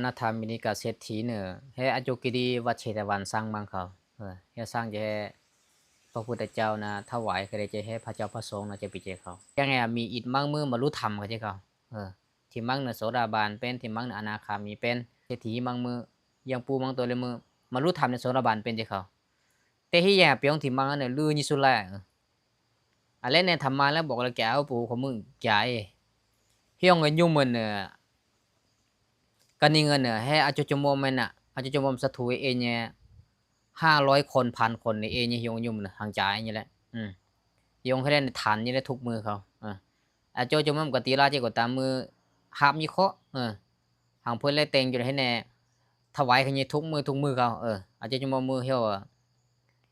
ນະທາມິນິກະເສດຖີເນີ ແຮ່ອາໂຈກິຣີ ວັດເຊຕະວັນ ສ້າງມັງເຂົາ ເອີ ແຮ່ສ້າງຈະແຮ່ພະພຸດທະເຈົ້ານະ ຖວາຍກະໄດ້ຈະແຮ່ພະເຈົ້າພະສົງນະ ຈະປິດຈະເຂົາ ຈັ່ງແຮ່ມີອິດມັງມື ມະລຸທຳເຂົາຈະເຂົາ ເອີ ທີ່ມັງເນີ ໂສດາບັນເປັນ ທີ່ມັງເນີ ອະນາຄາມີເປັນ ເສດຖີມັງມື ຢ່າງປູ່ມັງໂຕເລີຍມື ມະລຸທຳໃນໂສດາບັນເປັນຈະເຂົາ ແຕ່ທີ່ຢ່າປຽງທີ່ມັງເນີ ລືຍິສຸລາ ອາເລນແນທຳມາແລ້ວບອກແລ້ວແກເອົາປູຂອງມຶງຈາຍ ເຮົຍອງເງິນຢູ່ມື້ເນີ ກະນິເງິນເນີ ແຮ່ອາຈຸຈະໂມມແມ່ນນະ ອາຈຸຈະໂມມສະຖູເອເນຍ ຫ້າຮ້ອຍຄົນ ພັນຄົນນີ້ເອເນຍ ເຮົຍອງຢູ່ມື້ເນີ ຫັງຈາຍນີ້ແຫຼະ ອືມ ເຮົຍອງໃຫ້ໄດ້ທານນີ້ແຫຼະທຸກມື້ເຂົາ ເອີ ອາໂຈຈະໂມມກະຕີລາເຈກະຕາມມື້ ຫາບມີເຄາະ ເອີ ຫັງເພິ່ນແລແຕ່ງຢູ່ໃຫ້ແນ່ ຖວາຍເຂົານີ້ທຸກມື້ທຸກມື້ເຂົາ ເອີ ອາໂຈຈະໂມມມື້ເຮົຍ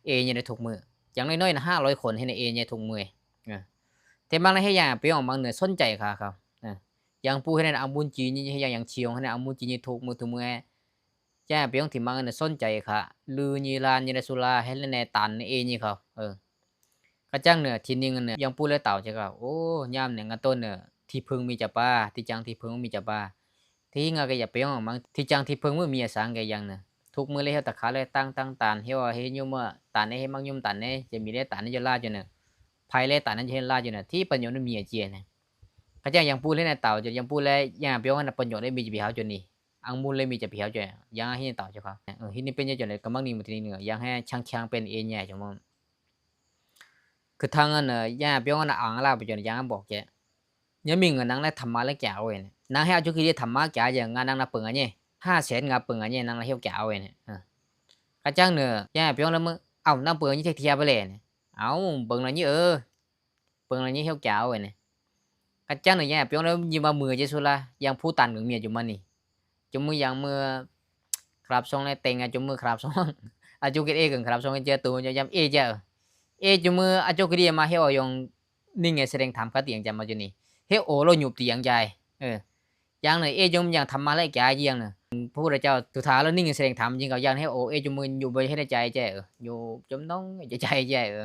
ເອເນຍໄດ້ທຸກມື້ ຢ່າງນ້ອຍໆນະ ຫ້າຮ້ອຍຄົນໃຫ້ໃນເອເນຍທຸກມື້ ເອີ ແຕ່ມັງໃນເຮັດຫຍັງປຽງມັງເນີ ສົນໃຈຂະເຂົາ ເອີ ຢ່າງປູເຮັດໃນອາມຸນຈີນ ເຮັດຫຍັງ ຢ່າງຊຽງໃຫ້ໃນອາມຸນຈີນນີ້ທຸກມື້ທຸກມື້ ແຈ້ປຽງທີ່ມັງເນີ ສົນໃຈຂະ ລືຍິລານຍິລະສຸລາ ເຮັດແລແນຕານເອນີ້ເຂົາ ເອີ ກະຈັ່ງເນີ ທີ່ນິງເນີ ຢ່າງປູແລຕາວຈະເຂົາ ໂອ້ ຍາມເນີ ງາໂຕເນີ ທີ່ເພິ່ງມີຈະປາ ທີ່ຈັງທີ່ເພິ່ງມີຈະປາ ທີ່ງາກະຢ່າປຽງມັງ ທີ່ຈັງທີ່ເພິ່ງມີອາສັງກະຢ່າງເນີ ທຸກມື້ແລເຮົຍຕະຂາແລຕັ້ງຕັ້ງຕານ ເຮົຍວ່າເຮັດຢູ່ມື້ຕານເອ ເຮັດມັກຍຸມຕານເອ ຈະມີແລຕານໃນຈຸລາຈຸເນີ ໄພແລຕານໃນຈຸເຮັດລາຈຸເນີ ທີ່ປະໂຫຍດມີອາເຈຍນ ກະຈັ່ງຢ່າງປູແລນະຕາວຈະ ຢ່າງປູແລ ຢ່າປຽງນະປະໂຫຍດໄດ້ມີຈະໄປເຮົາຈຸນີ້ ອັງມຸນເລີຍມີຈະເປເຮົາຈະ ຢ່າງເຮັດຕາວຈະເຂົາ ເອີ ເຮັດນີ້ເປັນຈະຈົນເລີຍກະມັກນີ້ມື້ທີ່ນີ້ເນີ ຢ່າງແຮ່ຊ່າງແຂ່ງເປັນເອແຍ່ຈະມອງ ຄືທາງອັນ ເອີ ຢ່າປຽງນະອັງລາປະຈົນ ຢ່າບອກແຈ ຍັງມີເງິນນາງໄດ້ທຳມາແລະແກເອົາເອ ນາງໃຫ້ອາຈຸກິເດທຳມາແກຢ່າງງານນາງນະເປິງອາເນ ຫ້າແສນງາເປິງອາເນ ນາງລະເຮັດແກເອົາເອ ເອີ ກະຈັ່ງເນີ ຢ່າປຽງລະມື້ ເອົ້າ ນາງເປິງອາເນແທ້ເທຍໄປແລ ເອົ້າ ເບິ່ງລະນີ້ ເອີ ເບິ່ງລະນີ້ເຮັດແກເອົາເອ ກະຈັ່ງເນີ ຢ່າປຽງລະຍິມວ່າມືເຈສຸລາ ຢ່າງຜູ້ຕັນເມືອງເມຍຈຸມານີ້ ຈຸມມືຢ່າງມື ຄາບຊອງແລແຕ່ງ ຈຸມມືຄາບຊອງ ອາຈຸກິເອກຶງຄາບຊອງເຈໂຕ ຍາມເອຈະ ເອຈຸມມື ອາຈຸກິເດມາເຮັດອອກຢອງ ນິງແງສະແດງທຳຄະຕິຫຍັງຈະມາຈຸນີ້ ເຮັດໂອໂລຍຸບຕິຫຍັງຈາຍ ເອີ ຢ່າງເນີ ເອຈຸມຢ່າງທຳມາແລະຈາຍຢ່າງເນີ ພະພຸດທະເຈົ້າ ສຸທາລະນິງແງສະແດງທຳຈິງເຂົາຢ່າງໃຫ້ໂອ ເອຈຸມມື ຍຸບບໍ່ເຮັດໃນໃຈແຈ ເອີ ຍຸບຈົມນ້ອງໃຈແຈ ເອີ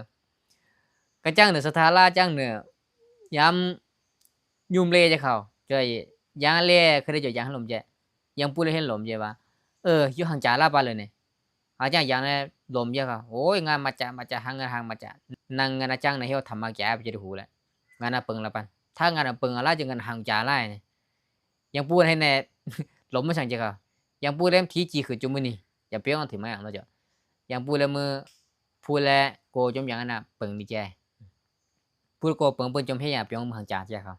ກະຈັ່ງເນີ ສະທາລາຈັ່ງເນີ ຍາມ ຍຸມເລຈະເຂົາ ຈອຍ ຢ່າງແລ ຄືໄດ້ຈອຍ ຢ່າງລົມແຈ ຢ່າງປູແລເຮັດລົມແຈວ່າ ເອີ ຢູ່ຫັງຈາລາປານເລີຍນີ້ ອາຈານຢ່າງແລ ລົມແຈເຂົາ ໂອ້ຍ ງານມາຈະ ມາຈະ ຫາເງິນ ຫາງມາຈະ ນາງງານອາຈັງນະ ເຮົາທຳມາແກໄປຈະໄດ້ຮູ້ແຫຼະ ງານນາເປິງລະປານ ຖ້າງານນາເປິງອາລາຈະເງິນຫັງຈາລາຍນີ້ ຢ່າງປູໃຫ້ແນ່ ລົມມາສັງຈະເຂົາ ຢ່າງປູແລມທີຈີຂຶ້ນຈຸມື້ນີ້ ຢ່າປຽງຖືມາຫຍັງເນາະເຈົ້າ ຢ່າງປູແລມື ພູແລໂກຈົມຢ່າງນັ້ນນະ ເປິງດີແຈ ຜູ້ໂກເປິງເພິ່ນຈົມເຮັດຫຍັງປຽງເມືອງຈາແຈເຂົາ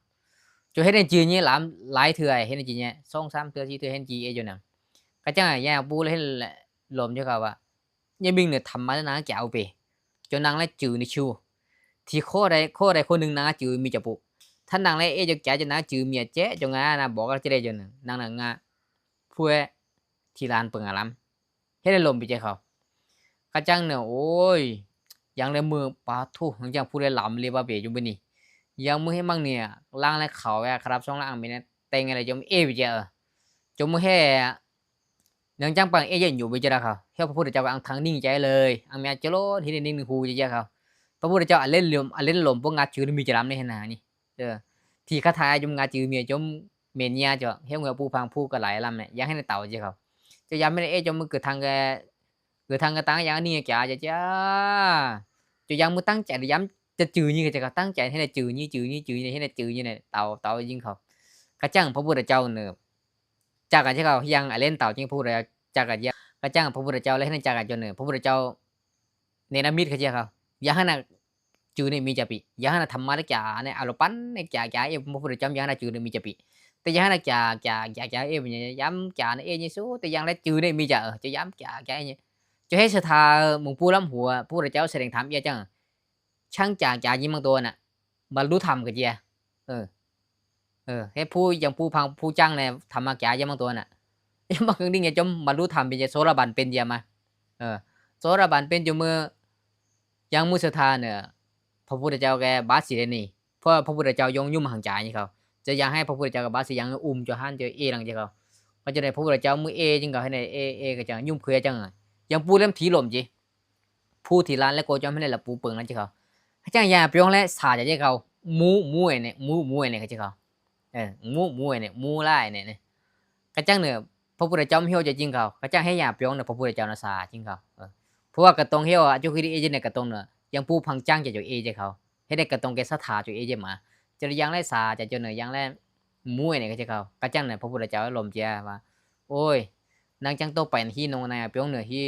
ຈົນເຮັດໃຫ້ຈີນນີ້ຫຼາມຫຼາຍເທື່ອ ເຮັດໃຫ້ຈີນນີ້ສອງສາມເທື່ອສີ່ເທື່ອ ເຮັດຈີເອຈົນນະ ກະຈັ່ງຢ່າປູແລເຮັດລົມຈະເຂົາວ່າ ຍາມິງເນີ ທຳມານາງແກເອົາເປ ຈົນນາງລະຈື່ໃນຊູ ທີ່ຂໍ້ໃດຂໍ້ໃດຂໍ້ໜຶ່ງນາງຈື່ມີຈະປຸ ຖ້ານາງລະເອຈະແກຈະນາຈື່ເມຍແຈ ຈົນງານາບອກລະຈະໄດ້ຈົນນາງນາງາ ພວກທີ່ລານເປິງອາລາມ ເຮັດໃຫ້ລົມໄປແຈເຂົາ ກະຈັ່ງເນີ ໂອ້ຍ ຢ່າງແລມື ປາໂທ້ ຫຍັງຈັ່ງຜູ້ໃດລຳເລບາເປຢູ່ມື້ນີ້ ຢ່າງມື້ໃຫ້ມັງເນຍ ລ້າງແລເຂົາແວະ ຄະດັບຊ່ອງລ້າງເມນ ແຕ່ງອະໄລຈົມເອໄປແຈ ເອີ ຈົມມື້ແຫ່ຫຍັງຈັ່ງປັງເອເຢັນຢູ່ໄປຈະລະເຂົາ ເຮົາພະພຸດທະເຈົ້າກະອັງທັງນິ່ງໃຈເລີຍ ອັງແມ່ຈະໂລດເຮັດໃຫ້ນິ່ງໃນຫູຈະແຈເຂົາ ພະພຸດທະເຈົ້າອາເລັນລົມ ອາເລັນລົມ ພວກງາຈື່ມີຈະລຳໃນຫັ້ນນະນີ້ ເອີ ທີ່ຄາຖາຈົມງາຈື່ເມຍຈົມເມນຍາເຈົ້າ ເຮັດເຫື່ອປູພັງພູກະໄຫຼລຳແມ່ ຢ່າງໃຫ້ນະເຕົາເຈົ້າເຂົາ ເຈົ້າຢ່າແມ່ນເອຈົມມືກຶດທັງກະ ກຶດທັງກະຕັງຢ່າງນີ້ຈະ ຈະ ເຈົ້າຢ່າງມືຕັ້ງໃຈ ຢ່າຈະຈື່ນີ້ກະຈະ ຕັ້ງໃຈໃຫ້ນະຈື່ນີ້ ຈື່ນີ້ ຈື່ນີ້ ໃຫ້ນະຈື່ນີ້ນະເຕົາ ເຕົາຍິງເຂົາ ກະຈັ່ງພະພຸດທະເຈົ້າເນີ ຈັກກະເຈົ້າ ຢ່າງອາເລັນເຕົາຈິງ ພະພຸດທະເຈົ້າ ຈັກກະ ກະຈັ່ງພະພຸດທະເຈົ້າ ແລະໃຫ້ນະຈັກກະຈົນເນີ ພະພຸດທະເຈົ້າ ເນລະມິດເຂົາເຈົ້າເຂົາ ຢ່າໃຫ້ນະ ຈື່ນີ້ມີຈະປິ ຢ່າໃຫ້ນະທຳມາລະຈາ ໃນອາໂລປັນ ໃນຈາ ຈາເອ ພະພຸດທະເຈົ້າ ຢ່າໃຫ້ນະຈື່ນີ້ມີຈະປິ ແຕ່ຢ່າໃຫ້ນະຈາ ຈາ ຈາ ຈາເອ ຍາມຈານະເອ ເຢຊູ ແຕ່ຢ່າງລະຈື່ນີ້ມີຈະ ເອີ ຈະຢາມຈາ ຈາເອ ຈະໃຫ້ສະທາໝູ່ປູລຳຫົວ ພະພຸດທະເຈົ້າສະແດງທຳເອຍຈັ່ງ ຊ່າງຈາ ຈາຍິງມັງໂຕນະ ບັນລຸທຳກະເຈຍ ເອີ ເອີ ເຮັດຜູ້ຍັງຜູ້ພັງຜູ້ຈັງແນ ທຳມາກະເຈຍມັງໂຕນະ ຍັງບັກກຶ່ງດິງຈະຈົມ ບັນລຸທຳເປັນຈະ ໂສລະບັນເປັນເຈຍມາ ເອີ ໂສລະບັນເປັນຈະມື ຍັງມືສະທາເນ ພະພຸດທະເຈົ້າແກບາດຊິໄດ້ນີ້ ເພາະພະພຸດທະເຈົ້າຍົງຍຸມຫັງຈາຍເຂົາ ຈະຢາກໃຫ້ພະພຸດທະເຈົ້າກະບາດຊິຍັງອຸ້ມຈະຫັນຈະເອຫຼັງຈະເຂົາ ເຂົາຈະໄດ້ພະພຸດທະເຈົ້າມື້ເອຈຶ່ງເຂົາໃຫ້ໄດ້ເອ ເອກະຈັ່ງຍຸມເຂົາຈັ່ງ ຍັງປູເລັມຖີລົມຈິ ຜູ້ທີ່ລານແລະໂກຈອມໃຫ້ໄດ້ລະປູເປິງນັ້ນຈະເຂົາ ກະຈັ່ງຢ່າປຽງແລະສາຈະເຂົາ ໝູ ໝູແອເນ ໝູ ໝູແອເນກະຈະເຂົາ ເອີ ໝູ ໝູແອເນ ໝູຫຼາຍແນ ກະຈັ່ງເນີ ພະພຸດທະເຈົ້າມັນເຮົວໃຈຈິງເຂົາ ກະຈັ່ງໃຫ້ຍາປຽວນະ ພະພຸດທະເຈົ້ານະສາຈິງເຂົາ. ເອີ ເພາະວ່າກະຕ້ອງເຮົວອາ ອາຈຸກິລິເອເຈນະ ກະຕ້ອງເນາະ ຍັງປູພັງຈັງຈະຈົກເອເຈເຂົາ ເຮັດໃຫ້ກະຕ້ອງແກ່ສັດທາຈຸເອເຈມາ ຈະໄດ້ຢ່າງແລສາຈະຈົນເນາະ ຢ່າງແລມວຍນີ້ກະຈະເຂົາ ກະຈັ່ງນະ ພະພຸດທະເຈົ້າລົມເຈຍວ່າ ໂອ້ຍ ນາງຈັ່ງໂຕໄປນະ ຮີນອງນາຍອາປຽວເນາະ ຮີ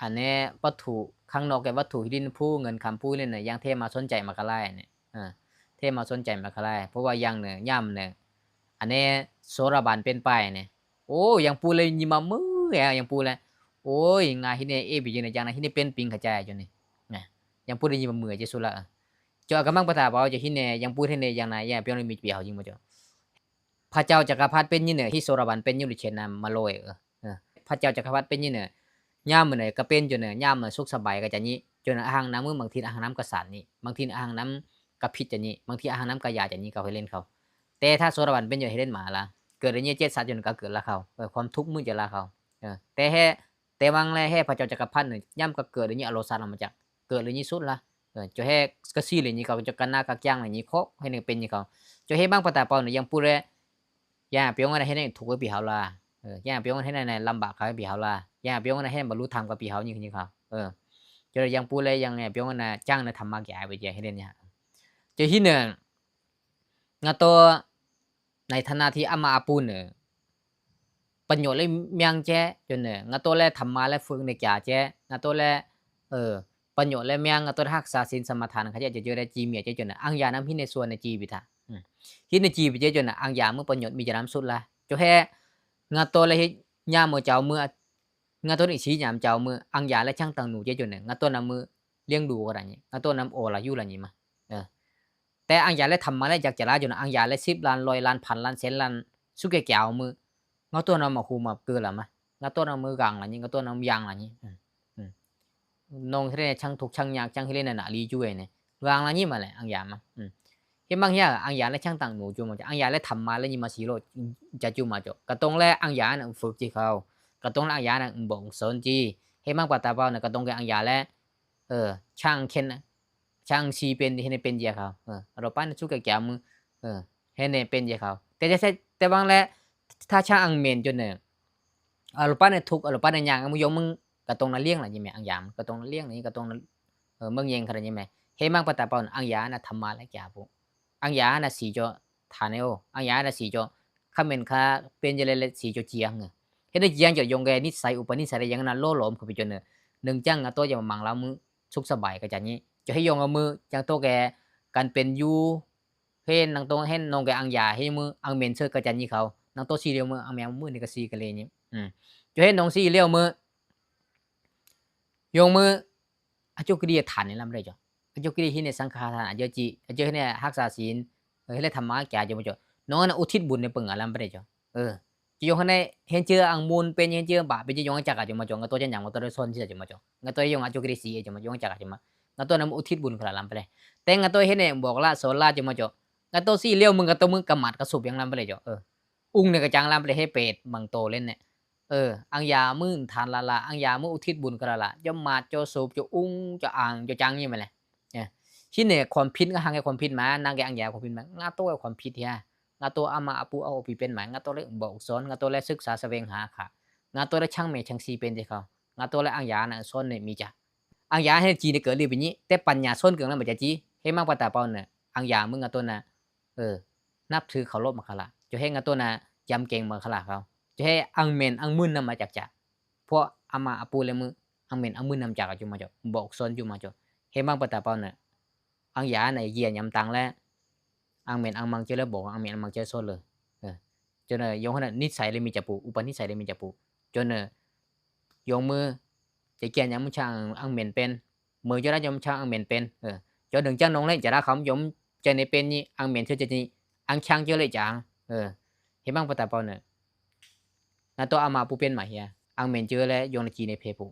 ອັນແນ ວັດຖຸຂ້າງນອກແກ່ວັດຖຸ ຮີລິນພູ ເງິນຄຳພູເນາະ ຢ່າງເທມາສົນໃຈມາກະລາຍນີ້ ເອີ ເທມາສົນໃຈມາກະລາຍ ເພາະວ່າຢ່າງເນາະ ຍາມເນາະ ອັນແນ ໂສລະບັນເປັນໄປນີ້ ໂອ້ ຍັງປູເລີຍຍິມມາເມື່ອຍ ຍັງປູເລີຍ ໂອ້ຍ ງາຮີເນເອບີຈີນະ ຈັ່ງນະ ຮີເນເປັນປິງຂະຈາຍຢູ່ນີ້ນະ ຍັງປູໄດ້ຍິມມາເມື່ອຍທີ່ສຸດລະ ເຈົ້າອາກະມັງປະທາເປົາ ເຈົ້າຮີເນ ຍັງປູເຮເນ ຢ່າງນາຍ ຢ່າປຽວເນາະ ມີປີເຮົາຈິງບໍ່ເຈົ້າ ພະເຈົ້າຈັກກະພັດເປັນຍິນເນີ ຮີໂສລະບັນເປັນຍຸລິເຊນນະມາໂລຍ ເອີ ເອີ ພະເຈົ້າຈັກກະພັດເປັນຍິນເນີ ຍາມມື້ໃດກະເປັນຢູ່ເນີ ຍາມສຸກສະບາຍກະຈະຍິ ຈົນອາຫັງນຳ ບາງທີອາຫັງນຳກະສານຍິ ບາງທີອາຫັງນຳກະພິດຈະຍິ ບາງທີອາຫັງນຳກະຢາຈະຍິ ເຂົາເຮັດເຫຼັ້ນເຂົາ ແຕ່ຖ້າໂສລະບັນເປັນຢູ່ເຮັດເຫຼັ້ນມາລະ ເກີດໄດ້ຍິ ເຈັດສັດຢູ່ນະ ກະເກີດລະເຂົາ ເອີ ຄວາມທຸກມື້ຈະລາເຂົາ ເອີ ແຕ່ແຮ ແຕ່ວັງແລແຮ ພະເຈົ້າຈັກກະພັດເນີ ຍາມກະເກີດໄດ້ຍິ ອະໂລຊາດລະມາຈັກ ເກີດເລີຍຍິສຸດລະ ເອີ ເຈົ້າແຮກະຊີເລີຍຍິ ເຂົາເຈົ້າກະນາກະກຽງເລີຍຍິ ເຄາະ ເຮັດໃຫ້ເປັນຍິເຂົາ ເຈົ້າເຮມັງປະຕາເປົາເນີ ຍັງປູແລ ຢ່າປຽວເງິນໃຫ້ເຮັດໃຫ້ທຸກໃຫ້ປີເຮົາລາ ເອີ ຢ່າປຽວເງິນໃຫ້ໃນລຳບາກເຂົາໃຫ້ປີເຮົາລາ ຢ່າປຽວເງິນໃຫ້ບັນລຸທຳກັບປີເຮົາຍິງເຂົາ ເອີ ເຈົ້າຍັງປູແລ ຍັງປຽວເງິນນະ ຈັ່ງນະທຳມາກຽໄປເຈເຮັດເຮັດຫຍັງ ເຈົ້າຮີເນີ ງາໂຕ ໃນຖານະທີ່ອາມາອາປູເນີ ປະໂຫຍດແລະມຽງແຈ ຈົນເນີ ງາໂຕແລທຳມາແລຝຶກໃນກຽແຈ ງາໂຕແລ ເອີ ປະໂຫຍດແລມຽງ ງາໂຕຮັກສາສິນສະມາທານ ຂະຈະເຈີໄດ້ຈີເມຍເຈ ຈົນເນີ ອັງຢານຳຮີເນສ່ວນໃນຈີວິທະ ອືມ ຮີເນຈີວິເຈ ຈົນເນີ ອັງຢາມື້ປະໂຫຍດມີຈະນຳສຸດລະ ຈົນແຮ ງາໂຕແລເຮັດຍາມມື້ເຈົ້າມື້ ງາໂຕນີ້ຊີຍາມເຈົ້າມື້ ອັງຢາແລຊ່າງຕັງໜູເຈ ຈົນເນີ ງາໂຕນຳມື້ລ້ຽງດູກໍໄດ້ນີ້ ງາໂຕນຳໂອລະຢູລະນີ້ມາ ເອີ ແຕ່ອັງຢາແລທຳມາແລຈັກຈະລາຢູ່ນະ ອັງຢາແລສິບລ້ານ ຮ້ອຍລ້ານ ພັນລ້ານ ແສນລ້ານ ສຸແກກຽວມື້ ງາໂຕນຳມາຄູມາເກີລະມາ ງາໂຕນຳມືກາງລະນີ້ ງາໂຕນຳຢາງລະນີ້ ອືມ ອືມ ນ້ອງເຮັດໃຫ້ຊ່າງທຸກຊ່າງຍາກ ຊ່າງເຮັດໃຫ້ໜ້າໜາລີຈຸ້ຍນີ້ ກາງລະນີ້ມາແຫຼະ ອັງຢາມາ ອືມ ເຮັດມັງເຮຍ ອັງຢາແລຊ່າງຕັງໜູຈຸມາ ອັງຢາແລທຳມາແລຍິມາຊີໂລ ຈະຈຸມາເຈາະ ກະຕົງແລອັງຢານະຝຶກຈີເຂົາ ກະຕົງແລອັງຢານະບອກສອນຈີ ເຮັດມັງປະຕາເປົານະ ກະຕົງແກອັງຢາແລ ເອີ ຊ່າງເຂັນ ຊ່າງຊີເປັນ ເຮັດໃຫ້ເປັນເຈຍເຂົາ ເອີ ອາໂລປານະຊຸກກະກຽມ ເອີ ເຮັດໃຫ້ເປັນເຈຍເຂົາ ແຕ່ ແຕ່ ແຕ່ບາງແລ ຖ້າຊ່າງອັງເມັນຈົນເນີ ອາໂລປານະທຸກ ອາໂລປານະຍາກ ອາມຸຍົງມຶງກະຕົງນະລ້ຽງລະຍິແມ ອັງຢາມ ກະຕົງນະລ້ຽງລະຍິ ກະຕົງນະ ເອີ ເມືອງເຢັງຂະນະຍິແມ ເຮັດມັງປະຕາເປົານະ ອັງຢານະທຳມາແລກຽໂປ ອັງຢານະສີຈໍທາເນໂອ ອັງຢານະສີຈໍ ຄຳເມັນຄາເປັນເຈເລ ສີຈໍຈຽງ ເຮັດໃຫ້ຈຽງຈະຍົງແກນິໄສ ອຸປະນິໄສໄດ້ຢ່າງນະໂລຫຼອມເຂົ້າໄປຈົນເນີ ໜຶ່ງຈັ່ງງາໂຕຈະມາມັງລາວມື້ ສຸກສະບາຍກະຈັນຍິ ຈະໃຫ້ຍົງເອົາມື້ຈັ່ງໂຕແກ ການເປັນຢູ່ ເຫັນນາງໂຕ ເຫັນນ້ອງແກອັງຢາ ເຫັນມື້ອັງເມັນເຊີກະຈັນຍິເຂົາ ນາງໂຕຊີລຽວມື້ ອັງແມວມື້ນີ້ກະຊີກະເລຍິ ອືມ ຈະເຫັນນ້ອງຊີລຽວມື້ ຍົງມື້ ອາຈຸກິລິທານນີ້ລຳໄດ້ເຈົ້າ ອາຈຸກິລິຫິເນສັງຄາທານ ອາເຈີຈິ ອາເຈີຫິເນຮັກສາສິນ ເອີ ເຮັດແລທຳມາກຽ ເຈົ້າມາເຈົ້າ ນ້ອງອັນນະອຸທິດບຸນໃນເປິງອາລຳໄປໄດ້ເຈົ້າ ເອີ ຈະຍົງໃຫ້ເຫັນເຈີອັງມູນເປັນ ເຫັນເຈີບາເປັນ ຈະຍົງຈັກກະຈະມາຈອງ ງາໂຕຈະຫຍັງ ງາໂຕໄດ້ຊອນຊິຈະມາຈອງ ງາໂຕໄດ້ຍົງອາຈຸກະດີສີຈະມາ ຍົງຈັກກະຈະມາ ງາໂຕນຳອຸທິດບຸນຂະລາລຳໄປເລີຍ ແຕ່ງາໂຕເຮັດໃຫ້ບອກລະສອນລະຈະມາຈອງ ງາໂຕສີຫຼຽວມຶງ ງາໂຕມຶງກະໝາດກະສຸບຍັງລຳໄປເລີຍເຈົ້າ ເອີ ອຸງໃນກະຈັງລຳໄປເລີຍ ເຮັດເປດບັງໂຕເຫຼັ້ນແນ່ ເອີ ອັງຢາມື້ທານລະລະ ອັງຢາມື້ອຸທິດບຸນຂະລາລະ ຈະໝາດ ຈະສູບ ຈະອຸງ ຈະອ່າງ ຈະຈັງນີ້ແມ່ນແຫຼະ ເອີ ທີ່ນີ້ຄວາມຜິດ ຫາແກ່ຄວາມຜິດມາ ນາງແກ່ອັງຢາຄວາມຜິດມາ ງາໂຕຄວາມຜິດເຮຍ ງາໂຕອາມາອາປູເອົາອອກປີເປັນໝາຍ ງາໂຕແລບອກສອນ ງາໂຕແລສຶກສາສະແຫວງຫາຂະ ງາໂຕແລຊ່າງແມ່ຊ່າງຊີເປັນໃຈເຂົາ ງາໂຕແລອັງຢານະສອນເນມີຈະ ອັງຢາເຮັດຈີນເກີດລີເປັນນີ້ ແຕ່ປັນຍາສອນເກີງລະມາຈາຈີ ເຮັດມັງປະຕາເປົາເນີ ອັງຢາມຶງງາໂຕນະ ເອີ ນັບຖືເຄົາລົບມາຄະລະ ຈະເຮັດງາໂຕນະ ຢຳເກງມາຄະລະເຂົາ ຈະເຮັດອັງເມັນອັງມຶນນຳມາຈາກຈະ ພວກອາມາອາປູແລມື ອັງເມັນອັງມຶນນຳຈາກຈຸມາຈອ ບອກສອນຈຸມາຈອ ເຮັດມັງປະຕາເປົາເນີ ອັງຢານະເຢຍຍຳຕັງແລ ອັງເມັນອັງມັງເຈີເລີບອກ ອັງເມັນອັງມັງເຈີໂຊເລີ ເອີ ຈົນເນີ ຍົງຫັ້ນນະ ນິໄສເລມີຈະປູ ອຸປະນິໄສເລມີຈະປູ ຈົນເນີ ຍົງມື ຈະກຽນຍາມມື້ຊ່າງອັງເມັນເປັນ ເມີຍເຈົ້າລະຍົມຊ່າງອັງເມັນເປັນ ເອີ ເຈົ້າດຶງຈັງນົງເລຈະລາຄຳຍົມ ຈະເນເປັນນີ້ ອັງເມັນເທື່ອຈະນີ້ ອັງຊ່າງເຈີເລຈາງ ເອີ ເຮັດມັງປະຕາເປົາເນີ ນາໂຕອາມາປູເປັນມາເຮຍ ອັງເມັນເຈີແລຍົງນະຈີເນເພປູ